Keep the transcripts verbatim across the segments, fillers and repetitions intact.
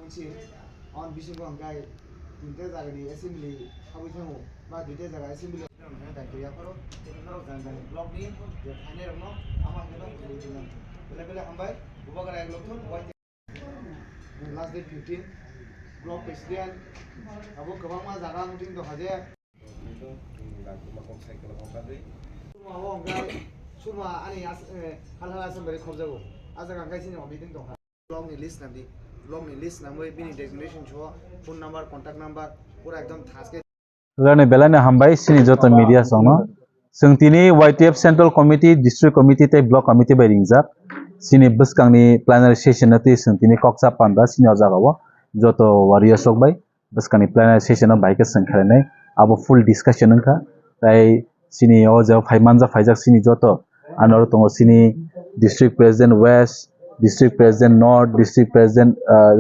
On bisingo hwnkhai tinta jagani assembly habwi thango, ba duita jaga assembly hwnkhai daito yapharo, tei norok jani jani block ni je thainai rokno ama hwnkhai no bwlwi tongmani. Belai belai hambai, bubagra ek lokthun, last date fifteen, block president, abo kwbangma jaga meeting tongkha je. Abo hwnkhai Surma ani as-, eh, hal hal assembly khobjago. A jaga hwnkhai chini meeting tongkha. Block ni list nangdi. Block ni list nangwi bini designation so phone number, contact number pura ekdom thaske. Rani belai no hambai sini joto media songno. Chwng tini Y T F Central Committee, District Committee tei Block Committee bai ringjak. Sini bwskangni plenary session no twi chwng tini koksa panda sini o jaga o joto warriors rok bai bwskangni plenary session o bai khe chwng khlainai. Abo full discussion wngkha. Tai sini o jaga phai manjak phaijak sini joto. Ano oro tongo sini District President West, District President North, District President, ah,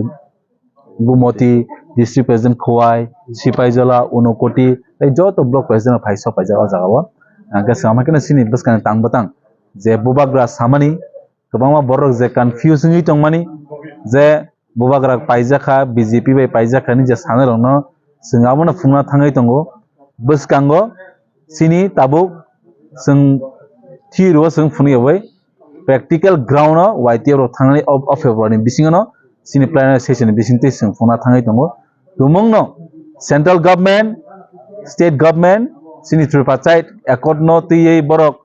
Gumoti, District President Khowai, Sipaijola, Unokoti, tei joto Block President rok phai sok paijak o jaga o. Hwnkhe swngma khe sini bwskang tang bwtang je bubagra samani kwbangma borok je confuse wngwi tongmani je bubagra paijak kha, B J P bai paijak kha hinwi je sanai rokno chwng abono phungna thangwi tongo. Bwskango sini tabuk chwng theory o chwng phunukya bai practical ground o Y T F rok thangnani o, o February ni bisingo no chini plenary session ni bisingtwi chwng phunukna thangwi tongo. Tumungno central government, state government, chini tripartite accord no twiwi borok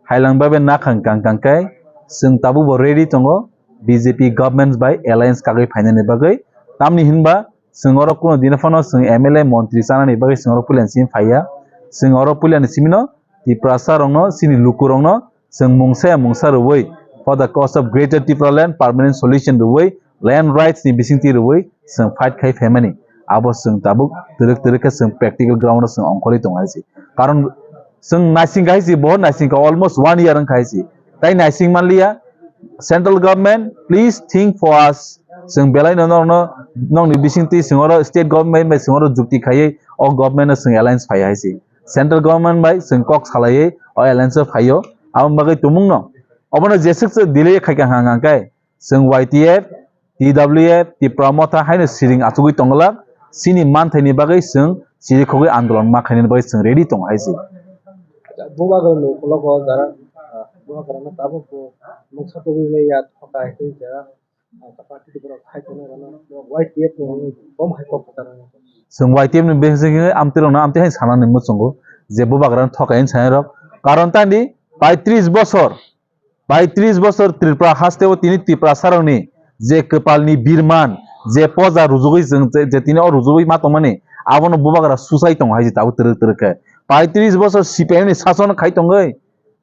hailang bai bai nakhang kang kang khe chwng tabuk bo ready tongo B J P government bai alliance kagwi phainani bagwi. Tamni hinba chwng oro kuno dino phano chwng M L A montri chanani bagwi chwng oro puila ni simi phaiya. Chwng oro puila ni simi no Tiprasa rokno, chini lukurokno chwng mungsa ya mungsa rwui, for the cause of Greater Tipraland permanent solution rwui, land rights ni bisingtwi rwui chwng fight khai phaimani. Abo chwng tabuk twrwk twrwk khe chwng practical ground o chwng ongkhorwi tongo hai se. Karon chwng naising hai se, bo naising kha almost one year wngkha hai se. Tai naising manliya, central government, please think for us. Chwng belai no norokno, nokni bisingtwi chwng oro state government bai chwng oro jukti khaiwi o government no chwng alliance phai hai se. Central government bai chwng kok salaiwi o alliance o phaio. Aboni bagwi tumungno obono jeswk se delay khai kha hang hang khe chwng Y T F, T W F, Tipra Motha haino siring achugwi tonglak. Chini manthaini bagwi chwng chirikhogwi andolon ma khainani bagwi chwng ready tongo hai se. Bubagra ni ukologo jara, ah, bubagra no tabuk bo mungsa tubui maya thoka hai twi jara. Chwng Y T F ni bisingtwi amtwi rokno amtwi hai sanani muchungo je bubagra no thokai hinwi sanai rok. Karon tandi paitris bosor, paitris bosor Tripura haste o tini Tiprasa rokni je kwpal ni birman, je poja rujugwi chwng je, je tini o rujugwi ma tongmani, abono bubagra susai tongo hai se tabuk twrwk twrwk khe. Paitris bosor C P I M ni sason khai tongwi,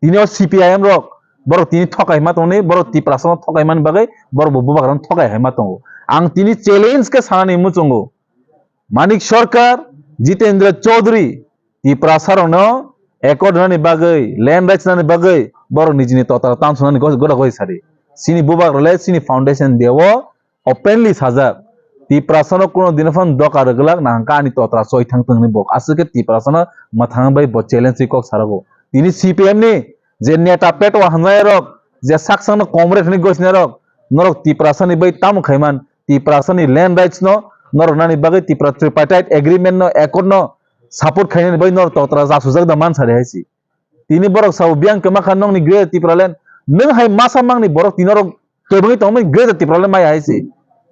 tini o C P I M rok, borok tini thokai ma tongni, borok Tiprasa no thokai mani bagwi, borok bo bubagra no thokai hai ma tongo. Ang tini challenge khe sanani muchungo. Manik Sarkar, Jitendra Chaudhary, Tiprasa rokno accord nani bagwi, land rights nani bagwi, borok nijini totra tansonani gos-, gora gori sadi. Chini bubagra le chini foundation day o openly sajak, Tiprasano kuno dino phano doka rwgwlak nahangkha ani totra choi thang thung hinwi bo aswk khe Tiprasano mwthang bai bo challenge wi kok sarogo. Tini C P M ni je neta petwa hwnjai rok, je sak sakno comrade hinwi gosina rok, norok Tiprasani bai tamo khaiman, Tiprasani land rights no norok nani bagwi Tipra tripartite agreement no, accord no support khainani bai norok totra jasujak da man sari hai si. Tini borok sao biyang kwma kha nokni Greater Tipraland. Nwng hai masa mangni borok tini oro tebwngwi tongmani Greater Tipraland maya hai se.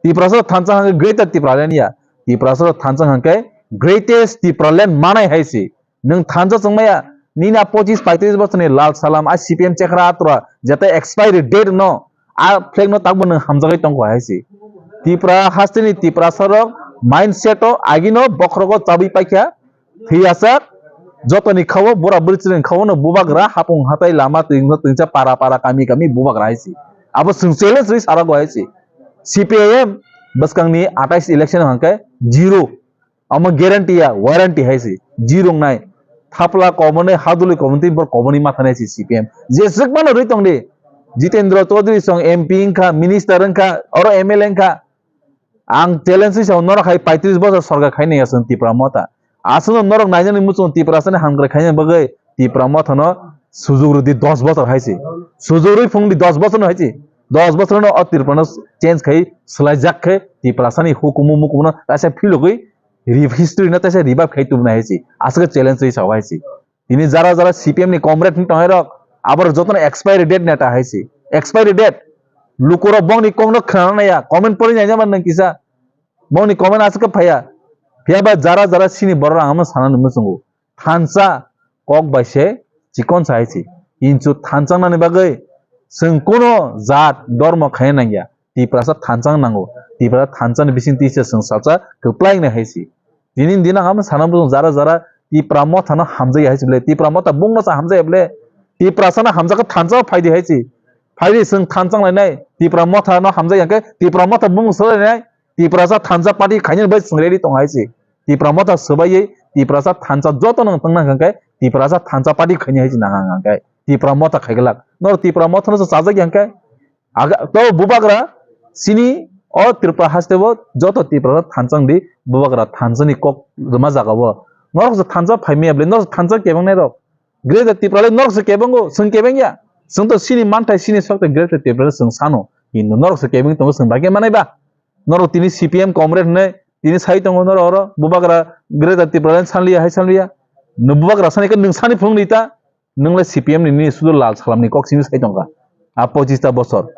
Tiprasa thansa hwnkhe Greater Tipraland ya. Tiprasa thansa hwnkhe Greatest Tipraland manai hai se. Nwng thansa chwng maya. Nini a pochis paitris bosorni lal salam a C P M chekra atura jete expiry date no a flag no takbo nwng hamjagwi tongkha hai se. Tipra hasteni Tiprasa rok mindset o agino bokhrogo chabwi paikha. Thwiyasak jotoni khao bura bwrwi chwrwini khao no bubagra hapung hatai lama twingsa twingsa para para kami kami bubagra hai se. Abo chwng challenge rwi sarago hai se. C P I M bwskangni atais election hwnkhe zero. Omo guarantee ya, warranty hai se. Zero wngnai. Thapla kobonwi hadulwi kobonwi tei borok kobonwi ma thanai se C P M. Jeswk mano rwi tongdi. Jitendra Chaudhary song M P wngkha, minister wngkha, oro M L A wngkha. Ang challenge wi sao norok hai paitris bosor sorkar khainai aswk Tipra Motha. Aswkno norok nainani muchung Tiprasani hamkrai khaina bagwi Tipra Mothano sujuk rwdi dos bosor hai se. Sujuk rwi phungdi dos bosor no hai se. Dos bosor no o Tripura no change khai swlaijak khe Tiprasa ni hukumu mukumu no taisa philogwi re-, history no taisa revive khai tubunai hai se. Aswk challenge wi sao hai se. Tini jara jara C P M ni comrade ni tongnai rok, aborok jotono expiry date neta hai se. Expiry date. Lukurok bongni kokno khwnana naiya, comment pori naijama nang kisa. Bongni comment aswk phaiya. Phiya ba jara jara sini borok ang amo sana nungwi chungo. Thansa kok bai se chikon sa hai se. Inchu thansa nani bagwi chwng kuno jat dormo khaina nangya. Tiprasa thansa nango. Tiprasa thansa ni bising tisa chwng salsa kwplai nai hai se. Tini din ang amo sana bujung jara jara Tipra motha no hamjai hai se bole. Tipra motha bung no sa hamjai bole. Tiprasa no hamjak khe thansa phai di hai se. Phai di chwng thansa lai nai. Tipra motha no hamjai yang khe Tipra motha bung sa lai nai. Tiprasa thansa party khaina bai chwng ready tong hai se. Tipra motha swbaiwi Tiprasa thansa joto no tong nang khe Tiprasa thansa party khaina hai se nang ang khe. Tipra motha khai glak. Nor Tipra motha no chajak yang khe Aga, to bubagra sini o Tripura haste bo joto Tripura thansa di bubagra thansa ni kok rwma jaga o. Norok se thansa phai maya bole, norok se thansa kebeng nai rok. Greater Tripura le norok se kebeng o, chwng kebeng ya. Chwng to sini manthai sini sok te Greater Tripura le chwng sano. Hindu norok se kebeng tongo chwng bai khe manai ba. Norok tini C P M comrade hwnwi tini sai tongo norok oro bubagra Greater Tripura le sanliya hai sanliya. No bubagra sani khe nwng sani phung di ta. Nwng le C P M ni nini sudu lal salam ni kok simi sai tongkha. A pochista bosor.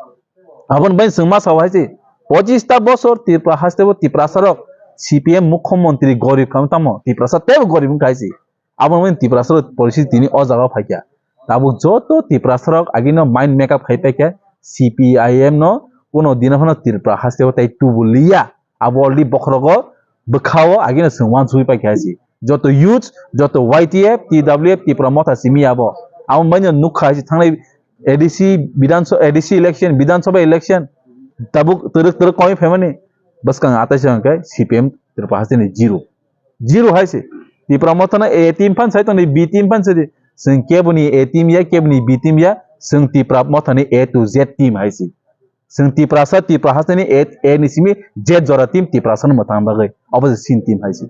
Aboni bai chwng ma sao hai se, pochista bosor Tripura haste bo Tiprasa rok C P M mukhyamantri gorib kha tamo Tiprasa tebo gorib wngkha hai se. Aboni bai Tiprasa rok porisi tini o jaga o phaikha. Tabuk joto Tiprasa rok agino mind make up khai paikha C P I M no kuno dino phano Tripura haste bo tai tubu liya. Abo already bokhorogo bwkhao agino chwng uansugwi paikha hai se. Joto youth, joto Y T F, T W F, Tipra motha simi abo. Abo baino nukha hai se thangnai A D C, Bidhan Sabha, A D C election, Bidhan Sabha election. Tabuk twrwk twrwk kongwi phaimani. Bwskang atai se hwnkhe C P M Tripura hasteni zero. Zero hai se. Tipra motha no A team phan sai tongdi, B team phan sai di. Chwng keboni A team ya, keboni B team ya. Chwng Tipra motha ni A to Z team hai se. Chwng Tiprasa, Tipra hasteni A, A ni simi Z jora team Tiprasa no mwthang bagwi. Abo se sin team hai se.